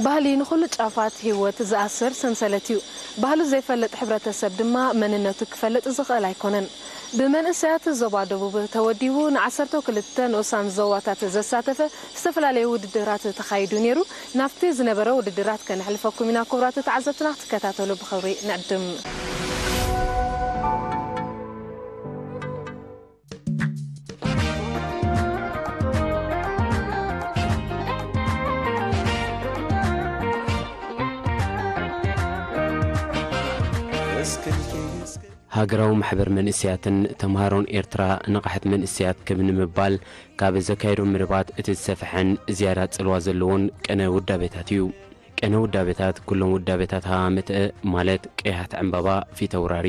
ባህሊ ንኹሉ ጫፋት ህይወት ዝኣስር ሰንሰለት እዩ። ባህሉ ዘይፈልጥ ሕብረተሰብ ድማ መንነቱ ክፈልጥ ዝኽእል ኣይኮነን። ብመንእሰያት ዞባ ደቡብ ተወዲቡ ንዓሰርተ ክልተ ንኡሳን ዞባታት ዘሳተፈ ዝተፈላለዩ ውድድራት ተኻይዱ ነይሩ። ናብቲ ዝነበረ ውድድራት ከነሕልፈኩም ኢና። ክቡራት ተዓዘብትና ክትከታተሉ ብኽብሪ ንዕድም። ሃገራዊ ማሕበር መንእሰያትን ተምሃሮን ኤርትራ ንቕሓት መንእሰያት ክብ ንምባል ካብ ዘካየዶም መደባት እቲ ዝሰፍሐን ዝያዳ ጽልዋ ዘለዎን ቅነ ውዳቤታት እዩ። ቅነ ውዳቤታት ኩሎም ውዳቤታት ሃዋመትአ ማለት ቀያሕቲ ዕምባባ፣ ፊተውራሪ፣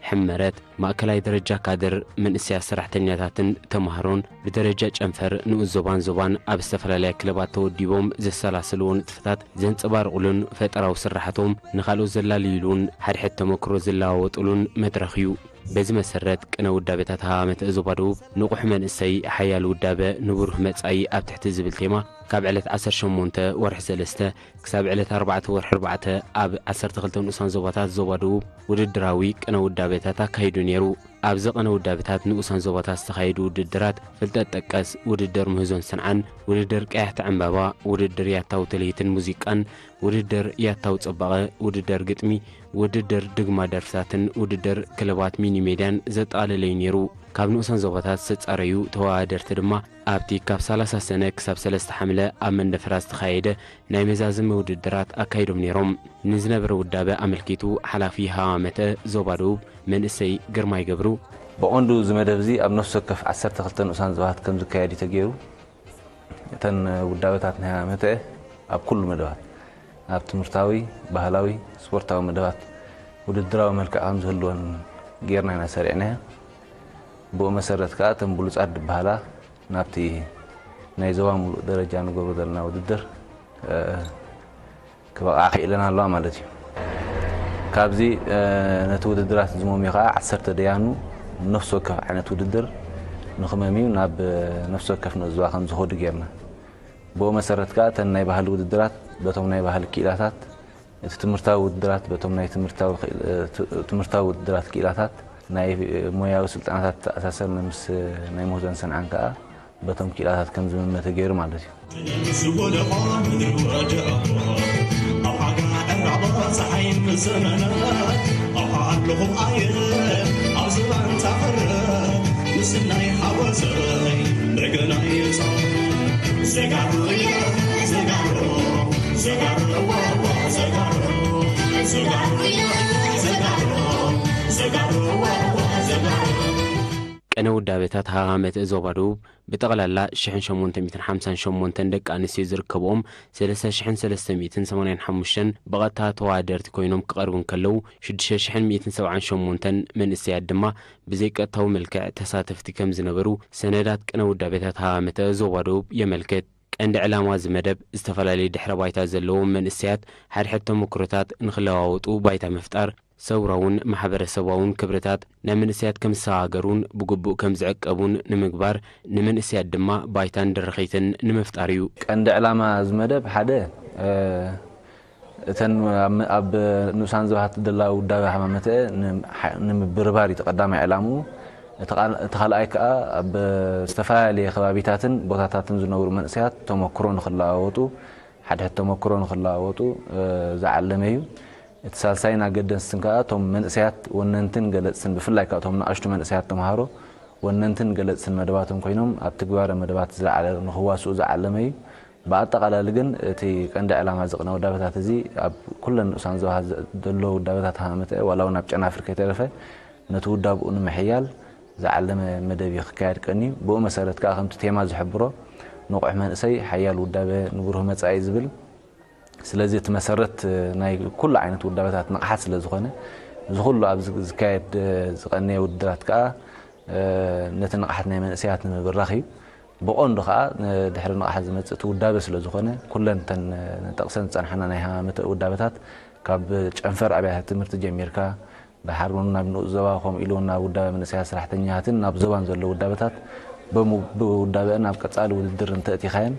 ሕመረት፣ ማእከላይ ደረጃ ካድር፣ መንእሰያት ሰራሕተኛታትን ተምሃሮን ብደረጃ ጨንፈር ንኡስ ዞባን ዞባን ኣብ ዝተፈላለያ ክለባት ተወዲቦም ዘሰላስልዎ ንጥፈታት ዘንጸባርቑሉን ፈጠራዊ ስራሓቶም ንኻልኦት ዘላልይሉን ሓድሕድ ተመክሮ ዝለዋወጡሉን መድረኽ እዩ። በዚ መሰረት ቅነ ውዳቤታት ሃዋመትአ ዞባ ደቡብ ንቑሕ መንእሰይ ሓያል ውዳበ ንብሩህ መጻኢ ኣብ ትሕቲ ዝብል ቴማ ካብ ዕለት ዓሰርተ ሸሞንተ ወርሒ ሰለስተ ክሳብ ዕለት ኣርባዕተ ወርሒ ኣርባዕተ ኣብ ዓሰርተ ክልተ ንኡሳን ዞባታት ዞባ ደቡብ ውድድራዊ ቅነ ውዳቤታት ኣካይዱ ነይሩ። ኣብዚ ቅነ ውዳቤታት ንኡሳን ዞባታት ዝተኻየዱ ውድድራት ፍልጠት ጠቀስ፣ ውድድር ምህዞን ሰንዓን፣ ውድድር ቀያሕቲ ዕምባባ፣ ውድድር ያታዊ ትልሂትን ሙዚቃን፣ ውድድር ያታዊ ጽባቐ፣ ውድድር ግጥሚ፣ ውድድር ድግማ ደርፍታትን ውድድር ክለባት ሚኒ ሜድያን ዘጠቓለለ እዩ ነይሩ። ካብ ንኡሳን ዞባታት ዝተጻረዩ ተወዳደርቲ ድማ ኣብቲ ካብ ሰላሳ ሰነ ክሳብ ሰለስተ ሓምለ ኣብ መንደፈራ ዝተኻየደ ናይ መዛዘሚ ውድድራት ኣካይዶም ነይሮም። ንዝነበረ ውዳበ ኣመልኪቱ ሓላፊ ሃዋመተ ዞባ ደቡብ መንእሰይ ግርማይ ገብሩ፣ ብቐንዱ እዚ መደብ እዚ ኣብ ነፍሲ ወከፍ ዓሰርተ ክልተ ንኡሳን ዞባታት ከም ዝካየድ እዩ ተገይሩ። እተን ውዳበታት ናይ ሃዋመተ ኣብ ኩሉ መደባት፣ ኣብ ትምህርታዊ፣ ባህላዊ፣ ስፖርታዊ መደባት ውድድራዊ መልክዕ ከም ዝህልወን ጌርና ኢና ሰሪዕናዮ። ብኡ መሰረት ከኣ እተን ብሉጻት ዝበሃላ ናብቲ ናይ ዞባ ሙሉእ ደረጃ ንገብሮ ዘለና ውድድር፣ እ፣ ክበቕዓ ክኢለን ኣለዋ ማለት እዩ። ካብዚ፣ እ፣ ነቲ ውድድራት ዝመምዩ ከኣ ዓሰርተ ደያኑ ነፍሲ ወከፍ ዓይነት ውድድር ንኽመምዩ ናብ፣ እ፣ ነፍሲ ወከፍ ንኡስ ዞባ ከም ዝኸዱ ጌርና። ብኡ መሰረት ከኣ እተን ናይ ባህሊ ውድድራት በቶም ናይ ባህሊ ክኢላታት፣ እቲ ትምህርታዊ ውድድራት በቶም ናይ ትምህርታዊ ክኢል-፣ እ፣ ት-፣ ትምህርታዊ ውድድራት ክኢላታት፣ ናይ ሞያዊ ስልጠናታት ተኣሳሰር ምስ ናይ ምህዞን ሰንዓን ከኣ በቶም ክኢላታት ከም ዝምመ ተገይሩ ማለት እዩ። ቀነ ውዳቤታት ሃሃመተ ዞባ ደቡብ ብጠቕላላ ሽሕን ሸሞንተ ሚእትን ሓምሳን ሸሞንተን ደቂ ኣንስትዮ ዝርከብኦም ሰለስተ ሽሕን ሰለስተ ሚእትን ሰማንያን ሓሙሽተን ብቐጥታ ተወዳደርቲ ኮይኖም ክቐርቡ እንከለዉ፣ ሽዱሽተ ሽሕን ሚእትን ሰብዓን ሸሞንተን መንእሰያት ድማ ብዘይቀጥታዊ መልክዕ ተሳተፍቲ ከም ዝነበሩ ሰነዳት ቅነ ውዳቤታት ሃሃመተ ዞባ ደቡብ የመልክት። ቀንዲ ዕላማ እዚ መደብ፣ ዝተፈላለዩ ድሕረ ባይታ ዘለዎም መንእሰያት ሓድሕድ ተመክሮታት ንኽለዋወጡ ባይታ ምፍጣር፣ ሰውራውን ማሕበረሰባውን ክብርታት ናይ መንእሰያት ከም ዝሰጋገሩን ብግቡእ ከም ዝዕቀቡን ንምግባር፣ ንመንእሰያት ድማ ባይታን ድርኺትን ንምፍጣር እዩ። ቀንዲ ዕላማ እዚ መደብ ሓደ፣ እ፣ እተን ኣብ፣ ኣብ ንኡሳን ዞባታት ዘለዋ ውዳበ ሃማመተ ን-፣ ሓ-፣ ንምብርባር እዩ እቲ ቀዳማይ ዕላምኡ። እቲ ቃል-፣ እቲ ካልኣይ ከኣ ኣብ ዝተፈላለየ ከባቢታትን ቦታታትን ዝነብሩ መንእሰያት ተመክሮ ንኽለዋወጡ፣ ሓድሕድ ተመክሮ ንኽለዋወጡ፣ እ፣ ዝዓለመ እዩ። እቲ ሳልሳይን ኣገደስትን ከኣ እቶም መንእሰያት ወነንትን ገለጽትን፣ ብፍላይ ከኣ እቶም ንኣሽቱ መንእሰያት ተምሃሮ ወነንትን ገለጽትን መደባቶም ኮይኖም ኣብ ትግባረ መደባት ዝለዓለ ንኽዋስኡ ዝዓለመ እዩ። ብኣጠቓላሊ ግን እቲ ቀንዲ ዕላማ እዚ ቅነ ውዳበታት እዚ ኣብ ኩለን ንኡሳን ዞባታት ዘ-፣ ዘሎ ውዳበታት ሃመተ ዋላ እውን ኣብ ጨናፍር ከይተረፈ ነቲ ውዳብኡ ንምሕያል ዝዓለመ መደብ እዩ ክካየድ ቀንዩ። ብኡ መሰረት ከኣ ከምቲ ቴማ ዝሕብሮ ንቑሕ መንእሰይ ሓያል ውዳበ ንብሩህ መጻኢ ዝብል። ስለዚ እቲ መሰረት ናይ ኩሉ ዓይነት ውዳበታት ንቕሓት ስለ ዝኾነ፣ እዚ ኩሉ ኣብዚ ዝካየድ ዝቐነየ ውድድራት ከኣ ነቲ ንቕሓት ናይ መንእሰያት ንምብራኽ እዩ። ብቐንዱ ከኣ ድሕሪ ንቕሓት ዝመጽእ እቲ ውዳበ ስለ ዝኾነ፣ ኩለን እተን ንጠቕሰን ዝጸናሕና ናይ ሃማመተ ውዳበታት ካብ ጨንፈር ኣብያተ ትምህርቲ ጀሚርካ፣ ድሓር እውን ናብ ንኡስ ዞባ፣ ከምኡ ኢሉ እውን ናብ ውዳበ መንእሰያት ሰራሕተኛታትን ናብ ዞባን ዘሎ ውዳበታት በሙ-፣ ብውዳበአን ኣብ ቀጻሊ ውድድር እንተእቲኻየን፣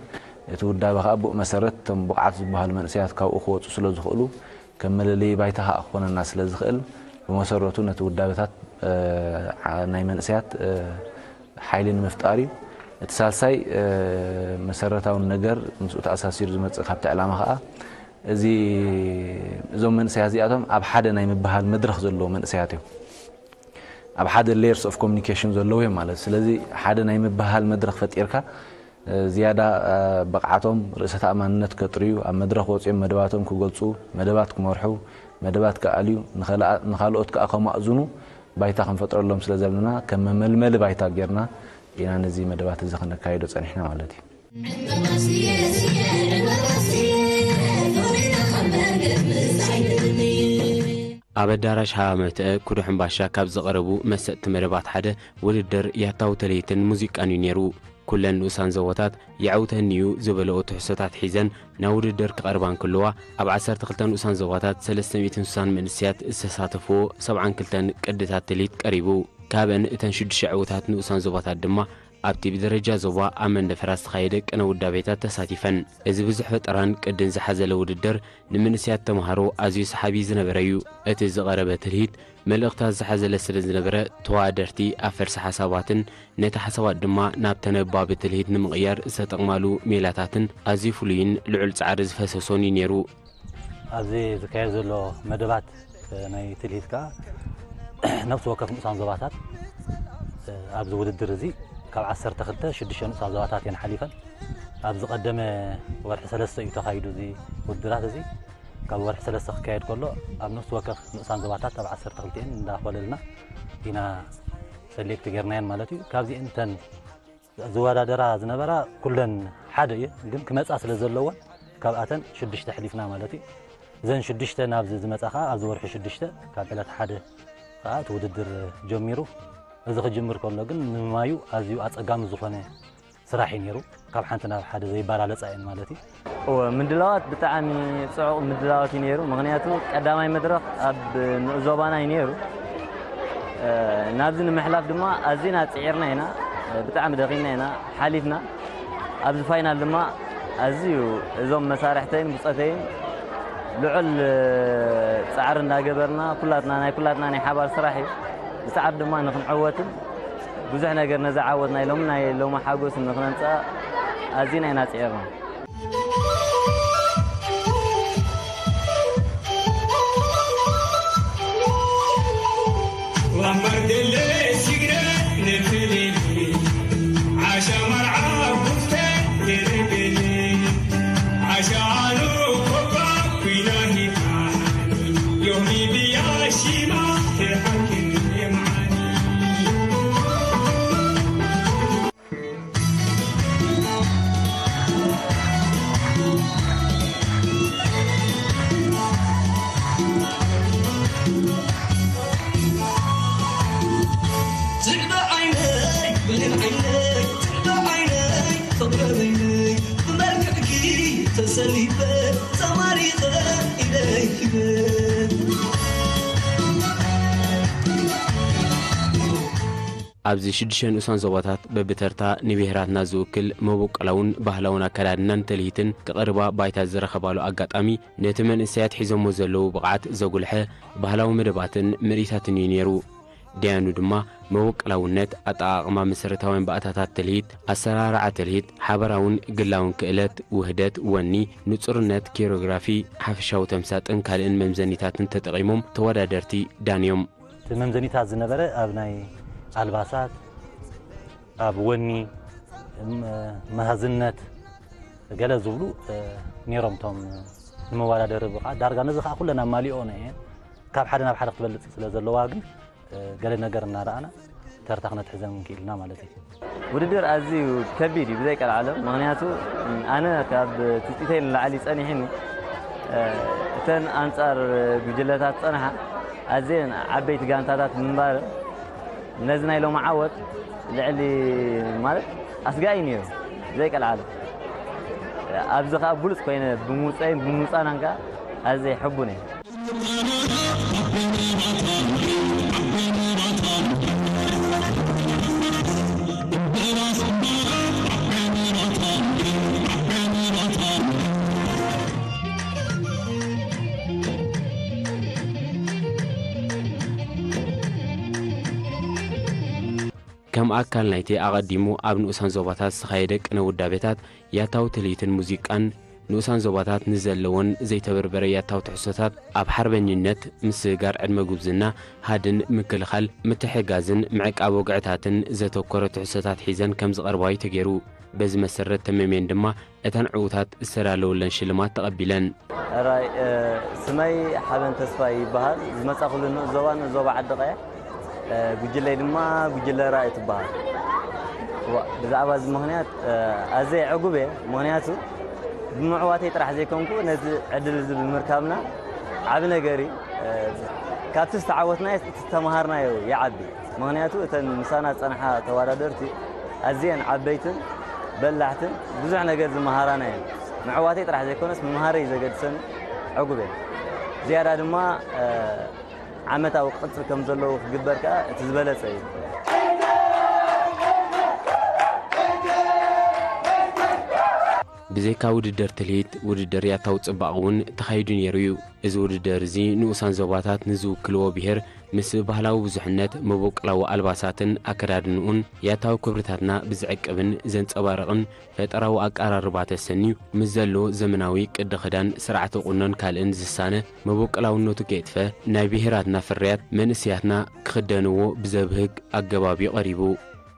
እቲ ውዳበ ከኣ ብኡ መሰረት እቶም ብቕዓት ዝበሃሉ መንእሰያት ካብኡ ክወጹ ስለ ዝኽእሉ፣ ከም መለለዪ ባይታ ከኣ ክኾነና ስለ ዝኽእል፣ ብመሰረቱ ነቲ ውዳበታት፣ እ፣ ዓ-፣ ናይ መንእሰያት፣ እ፣ ሓይሊ ንምፍጣር እዩ። እቲ ሳልሳይ፣ እ፣ መሰረታውን ነገር ምስኡ ተኣሳሲሩ ዝመጽእ ካብቲ ዕላማ ከኣ፣ እዚ፣ እዞም መንእሰያት እዚኣቶም ኣብ ሓደ ናይ ምብህሃል መድረኽ ዘለዉ መንእሰያት እዮም። ኣብ ሓደ layers of communication ዘለዉ እዮም ማለት። ስለዚ ሓደ ናይ ምብህሃል መድረኽ ፈጢርካ፣ እ፣ ዝያዳ፣ እ፣ ብቕዓቶም ርእሰ ተኣማንነት ከጥርዩ፣ ኣብ መድረኽ ወጺኦም መደባቶም ክገልጹ፣ መደባት ክመርሑ፣ መደባት ክኣልዩ፣ ንኸልኣ-፣ ንኻልኦት ከኣ ከማእዝኑ ባይታ ክንፈጥረሎም ስለ ዘለና፣ ከም መመልመሊ ባይታ ጌርና ኢና ነዚ መደባት እዚ ከነካይዶ ጸኒሕና ማለት እዩ። ኣብ ኣዳራሽ ሃዋ መብትዐ ኩዱ ሕምባሻ ካብ ዝቐረቡ መሰጥቲ መደባት ሓደ ውድድር ያታዊ ተልሂትን ሙዚቃን እዩ ነይሩ። ኩለን ንኡሳን ዞባታት የዐውተኒ እዩ ዝበለኦ ትሕዝቶታት ሒዘን ናብ ውድድር ክቐርባ እንክለዋ፣ ኣብ ዓሰርተ ክልተ ንኡሳን ዞባታት ሰለስተ ሚእትን ስሳን መንእሰያት ዝተሳተፍዎ ሰብዓን ክልተን ቅድታት ተልሂት ቀሪቡ። ካብአን እተን ሽዱሽተ ዕዉታት ንኡሳን ዞባታት ድማ ኣብቲ ብደረጃ ዞባ ኣብ መንደፈራ ዝተኻየደ ቅነ ውዳቤታት ተሳቲፈን። እዚ ብዙሕ ፈጠራን ቅድን ዝሓዘለ ውድድር ንምንእሰያት ተምሃሮ ኣዝዩ ሰሓቢ ዝነበረ እዩ። እቲ ዝቐረበ ትልሂት መልእኽታት ዝሓዘለ ስለ ዝነበረ፣ ተወዳደርቲ ኣብ ፈልሲ ሓሳባትን ነቲ ሓሳባት ድማ ናብ ተነባቢ ትልሂት ንምቕያር ዝተጠቕማሉ ሜላታትን ኣዝዩ ፍሉይን ልዑል ጻዕሪ ዝፈሰሶን እዩ ነይሩ። ኣብዚ ዝካየድ ዘሎ መደባት ናይ ትልሂት ከኣ ነፍሲ ወከፍ ንኡሳን ዞባታት ኣብዚ ውድድር እዚ ካብ ዓሰርተ ክልተ ሽዱሽተ ንኡሳን ዞባታት እየን ሓሊፈን። ኣብ ዝቐደመ ወርሒ ሰለስተ እዩ ተኻይዱ እዚ ውድድራት እዚ። ካብ ወርሒ ሰለስተ ክካየድ ከሎ ኣብ ነፍሲ ወከፍ ንኡሳን ዞባታት ኣብ ዓሰርተ ክልተ እየን እንዳኾለልና ኢና ሰሌክት ጌርናየን ማለት እዩ። ካብዚአን እተን ዝወዳደራ ዝነበራ ኩለን ሓደ እየን፣ ግን ክመጻ ስለ ዘለወን ካብኣተን ሽዱሽተ ኣሕሊፍና ማለት እዩ። እዘን ሽዱሽተ ናብዚ ዝመጻ ከኣ ኣብዚ ወርሒ ሽዱሽተ ካብ ዕለት ሓደ ከኣ እቲ ውድድር ጀሚሩ። እዚ ክጅምር ከሎ ግን ንምማዩ ኣዝዩ ኣጸጋሚ ዝኾነ ስራሕ እዩ ነይሩ። ካብ ሓንቲ ናብ ሓደ ዘይበላለጻ እየን ማለት እዩ። እወ፣ ምድላዋት ብጣዕሚ ጽዑቕ ምድላዋት እዩ ነይሩ። ምኽንያቱ ቀዳማይ መድረኽ ኣብ ንኡስ ዞባና እዩ ነይሩ። እ፣ ናብዚ ንምሕላፍ ድማ ኣዚና ጽዒርና ኢና፣ እ፣ ብጣዕሚ ደኺምና ኢና ሓሊፍና። ኣብዚ ፋይናል ድማ ኣዝዩ እዞም መሳርሕተይን ብጾተይን ልዑል፣ እ፣ ጻዕሪ እንዳገበርና፣ ኩላትና፣ ናይ ኩላትና ናይ ሓባር ስራሕ እዩ። ብጻዕሪ ድማ ንኽንዕወትን ብዙሕ ነገር ነዚ ዓወት ናይ ሎሚ፣ ናይ ሎሚ ሓጎስ ንኽነምጽኣ ኣዚና ኢና ጽዒርና። ኣብዚ ሽዱሽተ ንኡሳን ዞባታት በብተርታ ንብሄራትና ዝውክል መበቆላውን ባህላውን ኣከዳድናን ትልሂትን ክቐርባ ባይታ ዝረኸባሉ ኣጋጣሚ፣ ነቲ መንእሰያት ሒዞሞ ዘለዉ ብቕዓት ዘጉልሐ ባህላዊ መደባትን ምርኢታትን እዩ ነይሩ። ደያኑ ድማ መበቆላውነት፣ ኣጠቓቕማ መሰረታውያን ባእታታት ትልሂት፣ ኣሰራርዓ ትልሂት፣ ሓበራውን ግላውን ክእለት፣ ውህደት፣ ወኒ፣ ንጹርነት፣ ኮሪዮግራፊ፣ ሓፈሻዊ ተምሳጥን ካልእን መምዘኒታትን ተጠቒሞም ተወዳደርቲ ዳንዮም። እቲ መምዘኒታት ዝነበረ ኣብ ናይ ኣልባሳት፣ ኣብ ወኒ፣ ም-፣ መሃዝነት፣ ገለ ዝብሉ፣ እ፣ ነይሮም። እቶም ንመወዳደሪ ብቕዓት ዳርጋ ነዚ ኸዓ ኩለን ኣማሊኦን እየን። ካብ ሓደ ናብ ሓደ ክትበልጽ ስለ ዘለዋ ግን፣ እ፣ ገለ ነገር እናረኣና ተርታ ክነትሕዘን ክኢልና ማለት እዩ። ውድድር ኣዝዩ ከቢድ እዩ ብዘይ ቀልዓለም። ምኽንያቱ ኣነ ካብ ትጽቢተይ ንላዕሊ ጸኒሕኒ። እ፣ እተን ኣንጻር ጉጅለታት ጸንሓ ኣዝየን ዓበይቲ ጋንታታት ምንባረን ነዚ ናይ ሎሚ ዓወት ልዕሊ ማለት ኣስጋኢ ነይሩ ብዘይ ቀልዓለም። ኣብዚ ኸኣ ብሉጽ ኮይነ ብምውጸይን ብምውጻናን ከኣ ኣዝየ ሕቡን እየ። ከም ኣካል ናይቲ ኣቐዲሙ ኣብ ንኡሳን ዞባታት ዝተኻየደ ቅነ ውዳቤታት ያታዊ ትልሂትን ሙዚቃን ንኡሳን ዞባታት ንዘለዎን ዘይተበርበረ ያታዊ ትሕዝቶታት ኣብ ሓርበኝነት፣ ምስግጋር ዕድመ ጉብዝና፣ ሃድን ምክልኻል፣ ምትሕጋዝን ምዕቃብ ወግዕታትን ዘተኮረ ትሕዝቶታት ሒዘን ከም ዝቐርባዩ ተገይሩ። በዚ መሰረት ተመሜን ድማ እተን ዕዉታት ዝተዳለወለን ሽልማት ተቐቢለን። ራይ ስመይ ሓበን ተስፋ ይበሃል። ዝመጻኹሉ ንኡስ ዞባ ንኡስ ዞባ ዓዲ ቀያ፣ ጉጅለይ ድማ ጉጅለ ራእይ ትበሃል። ብዛዕባ እዚ ምኽንያት ኣዘየ ዕጉብ እየ። ምኽንያቱ ብምዕዋተይ ጥራሕ ዘይኮንኩ ነዚ ዕድል እዚ ብምርካብና ዓብ ነገር እዩ። ካብቲ ዝተዓወትናዮ እቲ ዝተምሃርናዮ ይዓቢ። ምኽንያቱ እተን ምሳና ዝጸንሓ ተወዳደርቲ ኣዝየን ዓበይትን በላሕትን ብዙሕ ነገር ዝመሃራና እየን። ምዕዋተይ ጥራሕ ዘይኮነስ ምምሃረይ ዘገድሰን ዕጉብ እየ። ዝያዳ ድማ ዓመታዊ ክቕጽል ከም ዘለዎ ክግበር ከኣ እቲ ዝበለጸ እዩ። ብዘይካ ውድድር ትልሂት፣ ውድድር ያታዊ ጽባቕ እውን ተኻይዱ ነይሩ እዩ። እዚ ውድድር እዚ ንኡሳን ዞባታት ንዝውክልዎ ብሔር ምስ ባህላዊ ብዙሕነት፣ መበቆላዊ ኣልባሳትን ኣከዳድንኡን ያታዊ ክብርታትና ብዝዕቅብን ዘንጸባርቕን ፈጠራዊ ኣቀራርባ ተሰንዩ፣ ምስ ዘሎ ዘመናዊ ቅዲ ክዳን፣ ስርዓተ ቁኖን ካልእን ዝሳነ፣ መበቆላውነቱ ከየጥፈ ናይ ብሔራትና ፍርያት መንእስያትና ክኽደንዎ ብዘብህግ ኣገባብ እዩ ቀሪቡ።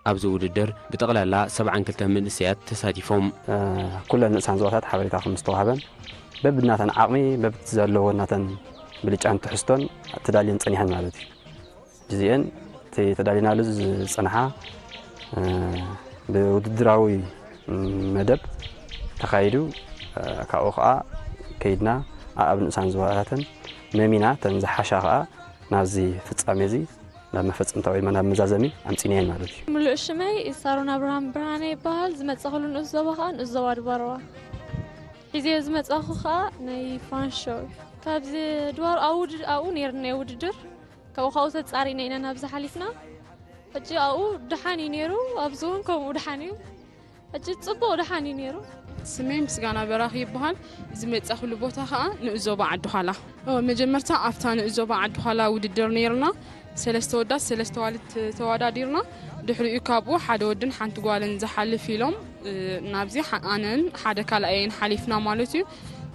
ኣብዚ ውድድር ብጠቕላላ ሰብዓን ክልተ መንእሰያት ተሳቲፎም። ኩለን ንእሳን ዞባታት ሓበሬታ ከም ዝተዋህበን በብናተን ዓቕሚ በብቲ ዘለዎ ናተን ብልጫን ትሕዝቶን ተዳልየን ጸኒሐን ማለት እዩ። እዚኤን እቲ ተዳሊናሉ ዝጸንሓ ብውድድራዊ መደብ ተኻይዱ፣ ካብኡ ከዓ ከይድና ኣብ ንእሳን ዞባታትን መሚና ተን ዝሓሻ ከዓ ናብዚ ፍጻሜ እዚ ናብ መፈጸምታ ወይ ናብ መዛዘሚ ኣምጺናየን ማለት እዩ። ምሉእ ሽመይ ሳሮን ኣብርሃም ብርሃነ ይበሃል። ዝመጻኹሉ ንኡስ ዞባ ከዓ ንኡስ ዞባ ድባርዋ። ሒዘዮ ዝመጻኹ ከዓ ናይ ፋንሾ እዩ። ካብዚ ድባር ኣብኡ ድ-፣ ኣብኡ ነይርና ውድድር። ካብኡ ካብኡ ተጻሪና ኢና ናብዚ ሓሊፍና። ሕጂ ኣብኡ ደሓን እዩ ነይሩ፣ ኣብዚ እውን ከምኡ ደሓን እዩ። ሕጂ ጽቡቕ ደሓን እዩ ነይሩ። ስመይ ምስጋና በራኺ ይበሃል። ዝመጻኹሉ ቦታ ከዓ ንኡስ ዞባ ዓዲ ዃላ። ኦ፣ መጀመርታ ኣብታ ንኡስ ዞባ ዓዲ ዃላ ውድድር ነይርና። ሰለስተ ወዳት ሰለስተ ዋልት ተወዳዲርና። ድሕሪኡ ካብኡ ሓደ ወድን ሓንቲ ጓልን ዝሓልፍ ኢሎም፣ እ፣ ናብዚ ሓ-፣ ኣነን ሓደ ካልኣየን ሓሊፍና ማለት እዩ።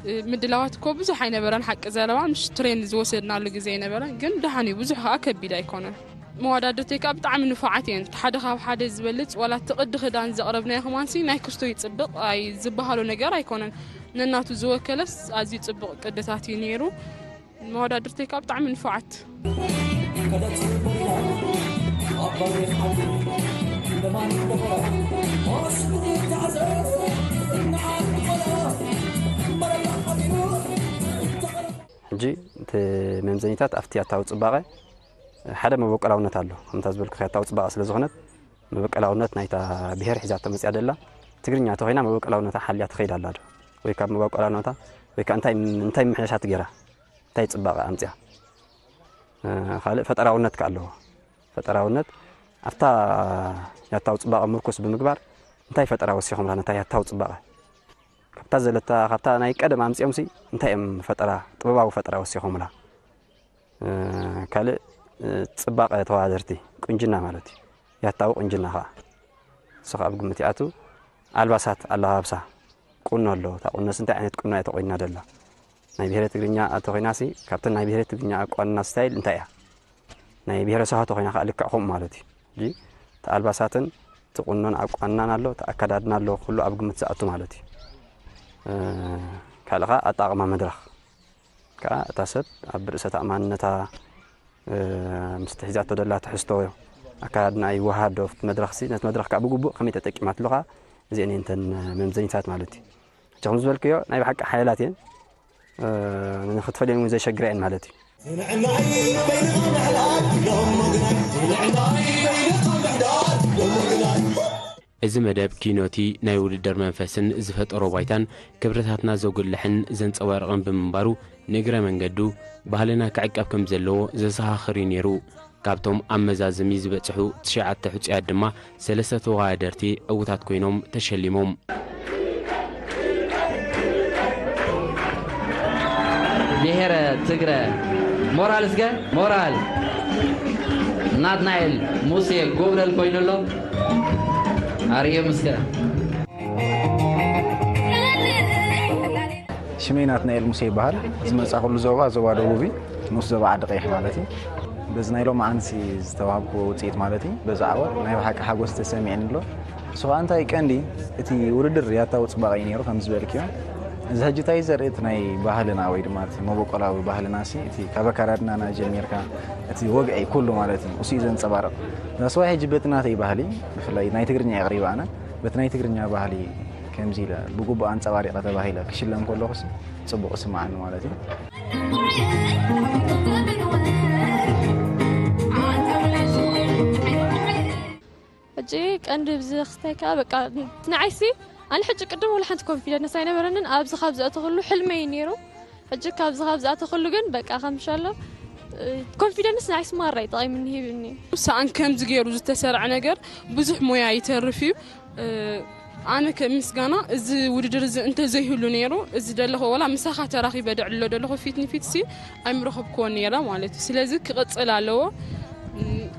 እ፣ ምድላዋት እኮ ብዙሕ ኣይነበረን ሓቂ ዘለዋ፣ ምሽ ትሬን ዝወሰድናሉ ግዜ ኣይነበረን፣ ግን ደሓን እዩ፣ ብዙሕ ከዓ ከቢድ ኣይኮነን። መወዳድርተይ ከዓ ብጣዕሚ ንፉዓት እየን። እቲ ሓደ ካብ ሓደ ዝበልጽ ዋላ እቲ ቅዲ ክዳን ዘቕረብናዮ ከማንሲ ናይ ክስቶ ይጽብቕ ኣይ ዝበሃሎ ነገር ኣይኮነን። ነናቱ ዝወከለስ ኣዝዩ ጽቡቕ ቅድታት እዩ ነይሩ። መወዳድርተይ ከዓ ብጣዕሚ ንፉዓት። ሕጂ እቲ መምዘኒታት ኣብቲ ያታዊ ጽባቐ ሓደ መበቆላውነት ኣሎ። ከምታ ዝበልኩ ያታዊ ጽባቐ ስለ ዝኾነት መበቆላውነት ናይታ ብሄር ሒዛቶ መጽያ ደላ ትግርኛ ተኾይና መበቆላውነታ ሓልያ ትኸይድ ኣላ ዶ? ወይ ካብ መበቆላውነታ ወይ ከኣ እንታይ፣ እንታይ ምሕሻት ገይራ? እንታይ ጽባቐ ኣምጽያ? እ፣ ካልእ ፈጠራውነት ከኣ ኣለዎ። ፈጠራውነት ኣብታ ያታዊ ጽባቐ ምርኩስ ብምግባር እንታይ ፈጠራ ወሲኹምላ ነታ ያታዊ ጽባቐ? ካብታ ዘለታ፣ ካብታ ናይ ቀደም ኣምጺኦምሲ እንታይ እዮም ፈጠራ፣ ጥበባዊ ፈጠራ ወሲኹምላ? እ፣ ካልእ፣ እ፣ ጽባቐ ተወዳደርቲ፣ ቁንጅና ማለት እዩ። ያታዊ ቁንጅና ኸኣ። እሱ ኸኣ ኣብ ግምት ይኣቱ። ኣልባሳት፣ ኣለባብሳ፣ ቁኖ ኣሎ። እታ ቁኖስ እንታይ ዓይነት ቁኖ እያ ተቆይና ደላ? ናይ ብሄረ ትግርኛ ተኾይናሲ፣ ካብተን ናይ ብሄረ ትግርኛ ኣቋንና ስታይል እንታይ እያ? ናይ ብሄረ ሰውሃ ተኾይና ኸኣ ልክዕ ከምኡ ማለት እዩ። ሕጂ እቲ ኣልባሳትን እቲ ቁኖን ኣቋንናን ኣሎ፣ እቲ ኣከዳድና ኣሎ፣ ኩሉ ኣብ ግምት ዝኣቱ ማለት እዩ። እ፣ ካልእ ኸኣ ኣጠቓቕማ መድረኽ። ከኣ እታ ሰብ ኣብ ርእሰ ተኣማንነታ፣ እ፣ ምስቲ ሒዛቶ ደላ ትሕዝቶ ኣከዳድና ይወሃሃድ ዶ ኣብቲ መድረኽሲ፣ ነቲ መድረኽ ከኣ ብግቡእ ከመይ ተጠቂማትሉ ከኣ እዚአን እየን እተን መምዘኒታት ማለት እዩ። ሕጂ ከም ዝበልክዮ ናይ ብሓቂ ሓያላት እየን፣ እ፣ ንኽትፈልየን እውን ዘሸግራ እየን ማለት እዩ። እዚ መደብ ኪኖቲ ናይ ውድድር መንፈስን ዝፈጠሮ ባይታን ክብርታትና ዘጉልሕን ዘንጸባርቕን ብምንባሩ፣ ንእግረ መንገዱ ባህልና ክዕቀብ ከም ዘለዎ ዘዘኻኽር እዩ ነይሩ። ካብቶም ኣብ መዛዘሚ ዝበጽሑ ትሽዓተ ሕጹያት ድማ ሰለስተ ተወዳደርቲ ዕዉታት ኮይኖም ተሸሊሞም። ብሄረ ትግረ ሞራል እስከ ሞራል። ናትናኤል ሙሴ ጎብለል ኮይኑ ኣሎ። ኣርእዮ ምስክር። ሽመይ ናትናኤል ሙሴ ይበሃል። ዝመጻኹሉ ዞባ ዞባ ደቡብ እዩ። ንኡስ ዞባ ዓዲ ቀይሕ ማለት እዩ። በዚ ናይ ሎማዓንቲ ዝተዋህብኩዎ ውፅኢት ማለት እዩ። በዚ ዓወት ናይ ብሓቂ ሓጎስ ተሰሚዕኒ ኣሎ። ንሱ ከዓ እንታይ ቀንዲ እቲ ውድድር ያታዊ ፅባቐ እዩ ነይሩ ከም ዝበልክዮ። እዚ ሕጂ እንታይ ዘርኢ እቲ ናይ ባህልና ወይ ድማ እቲ መበቆላዊ ባህልና ሲ እቲ ካብ ኣከዳድናና ጀሚርካ እቲ ወግዒ ኩሉ ማለት እዩ እሱ እዩ ዘንፀባርቕ። ዛስዋይ ሕጂ በቲ ናተይ ባህሊ ብፍላይ ናይ ትግርኛ የቕሪበ ኣነ በቲ ናይ ትግርኛ ባህሊ ከምዚ ኢለ ብግቡእ ኣንፀባሪቐ ተባሂለ ክሽለም ከለኹ ሲ ፅቡቕ ይስምዓኒ ማለት እዩ። ሕጂ ቀንዲ ብዚ ክስታይ ከዓ በቃ ንዓይሲ ኣነ ሕጂ ቅድም ወላ ሓንቲ ኮንፊደንስ ኣይነበረንን ኣብዚ ካብ ዝኣተኹሉ ሕልመይ ነይሩ ሕጂ ካብዚ ካብ ዝኣተኹሉ ግን በቃ ከምሻሎ ኮንፊደንስ ንዓይስ ማራ ይጠቒምኒ ሂብኒ ሰኣን ከምዚ ገይሩ ዝተሰርዐ ነገር ብዙሕ ሞያ ይተርፍ እዩ ኣነ ከምስጋና እዚ ውድድር እዚ እንተዘይህሉ ነይሩ እዚ ደለኹ ወላ ምሳኻ ተራኺበ ደዕሎ ደለኹ ፊት ንፊት ሲ ኣይምረኸብክዎ ነይረ ማለት እዩ ስለዚ ክቕፅል ኣለዎ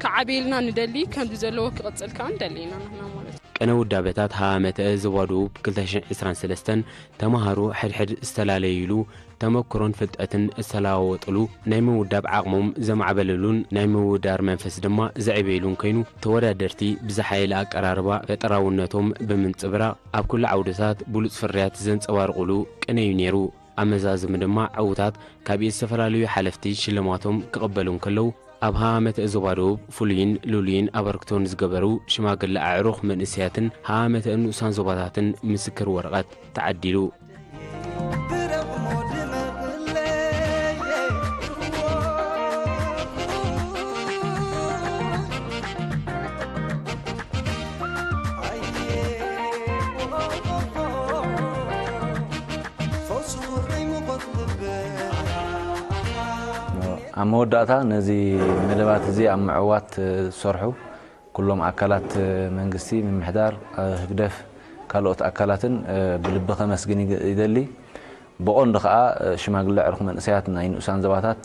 ክዓብየልና ንደሊ ከምዚ ዘለዎ ክቕፅል ከዓ ንደሊ ኢና ንሕና ማለት እዩ ቅነ ውዳበታት ሃመተ ዞባ ደቡብ ክልተ ሽሕን ዕስራን ሰለስተን ተማሃሮ ሕድሕድ ዝተላለይሉ ተመክሮን ፍልጠትን ዝተለዋወጥሉ ናይ ምውዳብ ዓቕሞም ዘማዕበልሉን ናይ ምውዳር መንፈስ ድማ ዘዕበይሉን ኮይኑ ተወዳደርቲ ብዝሓየለ ኣቀራርባ ፈጠራውነቶም ብምንፅብራቕ ኣብ ኩሉ ዓውድታት ብሉፅ ፍርያት ዘንፀባርቑሉ ቅነ እዩ ነይሩ። ኣብ መዛዘሚ ድማ ዕዉታት ካብ ኢድ ዝተፈላለዩ ሓለፍቲ ሽልማቶም ክቕበሉ እንከለዉ ኣብ ሃሃመተ ዞባ ደቡብ ፍሉይን ልሉይን ኣበርክቶ ንዝገበሩ ሽማግለ ኣዕሩኽ መንእሰያትን ሃሃመተ ንኡሳን ዞባታትን ምስክር ወረቐት ተዓዲሉ። ኣብ መወዳእታ ነዚ መደባት እዚ ኣብ ምዕዋት ዝሰርሑ ኩሎም ኣካላት መንግስቲ፣ ምምሕዳር፣ ህግደፍ፣ ካልኦት ኣካላትን ብልቢ ከመስግን ይደሊ። ብቐንዱ ከዓ ሽማግለ ዕርኽ መንእሰያት ናይ ንኡሳን ዘባታት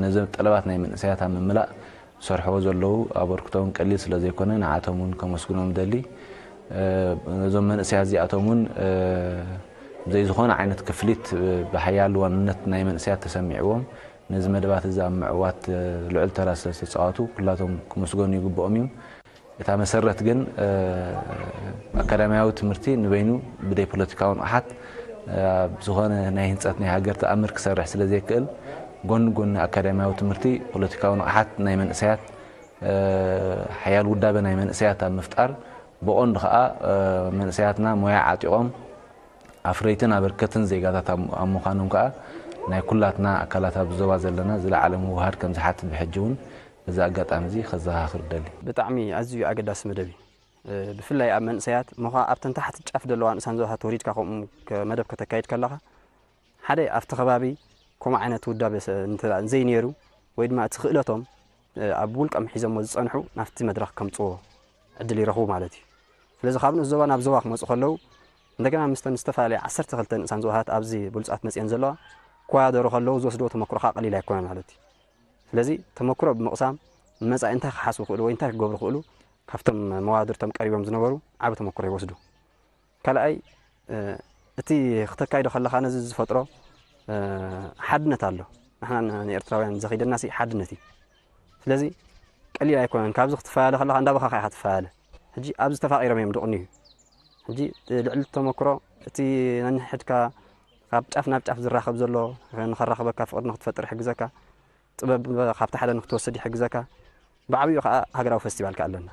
ነዘ ጠለባት ናይ መንእሰያት ኣብ ምምላእ ዝሰርሕዎ ዘለዉ ኣበርክቶ እውን ቀሊል ስለ ዘይኮነ ንዓቶም እውን ከመስግኖም ደሊ። ነዞም መንእሰያት እዚኣቶም እውን ብዘይ ዝኾነ ዓይነት ክፍሊት ብሓያል ዋንነት ናይ መንእሰያት ተሰሚዕዎም ነዚ መደባት እዚ ኣብ ምዕዋት ልዑል ተራ ስለ ዝተፃወቱ ኩላቶም ክምስገኑ ይግብኦም እዩ። እታ መሰረት ግን ኣካዳሚያዊ ትምህርቲ ንበይኑ ብደይ ፖለቲካዊ ንቕሓት ኣብ ዝኾነ ናይ ህንፀት ናይ ሃገር ተኣምር ክሰርሕ ስለ ዘይክእል ጎኒ ጎኒ ኣካዳሚያዊ ትምህርቲ ፖለቲካዊ ንቕሓት ናይ መንእሰያት ሓያል ውዳበ ናይ መንእሰያት ኣብ ምፍጣር ብቐንዱ ከዓ መንእሰያትና ሞያ ዓጢቖም ኣፍረይትን ኣበርከትን ዜጋታት ኣብ ምዃኖም ከዓ ናይ ኩላትና ኣካላት ኣብ ዞባ ዘለና ዝለዓለ ምውሃድ ከም ዝሓትት ብሕጂ እውን በዚ ኣጋጣሚ እዚ ከዘኻኽር ደሊ። ብጣዕሚ ኣዝዩ ኣገዳሲ መደብ እዩ። ብፍላይ ኣብ መንእሰያት ምዃ ኣብተን ታሕቲ ጫፍ ዘለዋ ንሳን ዞባታት ወሪድካ ከምኡ መደብ ከተካይድ ከለኻ ሓደ ኣብቲ ከባቢ ከምኡ ዓይነት ውዳበ ዘይነይሩ ወይ ድማ እቲ ክእለቶም ኣብ ውልቀም ሒዞሞ ዝፀንሑ ናብቲ መድረኽ ከምፅዎ ዕድል ይረኽቡ ማለት እዩ። ስለዚ ካብ ንኡስ ዞባ ናብ ዞባ ክመፁ ከለዉ እንደገና ምስተን ዝተፈላለያ ዓሰርተ ክልተ ንእሳን ዞባታት ኣብዚ ብሉፃት መፅየን ዘለዋ ክወዳደሩ ከለዉ ዝወስድዎ ተመክሮ ከዓ ቀሊል ኣይኮነን ማለት እዩ። ስለዚ ተመክሮ ብምቕሳም ንመፃኢ እንታይ ክሓስቡ ክእሉ ወይ እንታይ ክገብሩ ክእሉ ካብቶም መዋድርቶም ቀሪቦም ዝነበሩ ዓቢ ተመክሮ ይወስዱ። ካልኣይ እቲ ክተካይዶ ከለኻ ነዚ ዝፈጥሮ ሓድነት ኣሎ። ንሕና ንኤርትራውያን ዘኺደና ሲ ሓድነት እዩ። ስለዚ ቀሊል ኣይኮነን። ካብዚ ክትፈላለ ከለኻ እንዳበኻኻ ኢኻ ትፈላለ። ሕጂ ኣብዚ ተፋቒሮም እዮም ድቕንዩ። ሕጂ ልዕሊ ተመክሮ እቲ ነንሕድካ ካብ ጫፍ ናብ ጫፍ ዝራኸብ ዘሎ ንኸራኸበካ ፍቕሪ ንክትፈጥር ይሕግዘካ። ጥበብ ካብቲ ሓደ ንክትወስድ ይሕግዘካ። ብዓብዩ ከዓ ሃገራዊ ፈስቲቫል ከዓ ኣለና።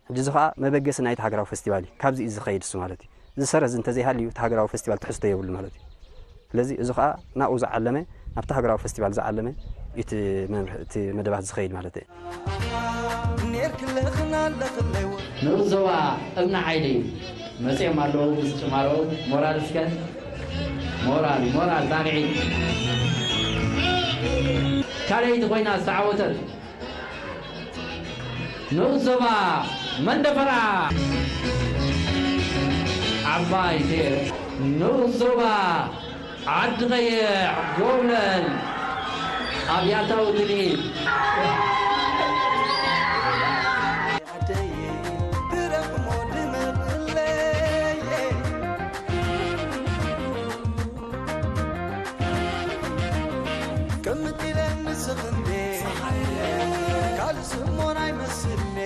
ሕጂ እዚ ከዓ መበገሲ ናይቲ ሃገራዊ ፈስቲቫል እዩ። ካብዚ እዩ ዝኸይድ እሱ ማለት እዩ። እዚ ሰረዝ እንተዘይሃልዩ እቲ ሃገራዊ ፈስቲቫል ትሕዝቶ የብሉ ማለት እዩ። ስለዚ እዚ ከዓ ናብኡ ዝዓለመ ናብቲ ሃገራዊ ፈስቲቫል ዝዓለመ እቲ መምርሒ እቲ መደባት ዝኸይድ ማለት እዩ። ንኡስ ዞባ እምኒ ዓይኒ መፅኦም ኣለዉ ምስ ጭማሮ ሞራል እስከ ሞራል ሞራል ጣቕዒ ካልኣይቲ ኮይና ዝተዓወተት ንኡስ ዞባ መንደፈራ ዓባይ ቴር ንኡስ ዞባ ዓዲ ቐይሕ ጎብለል ኣብ ያታዊ ትልሂት ቅምጥ ኢለን ንስኽንዴ ካልእ ስሞን ኣይመስልኔ።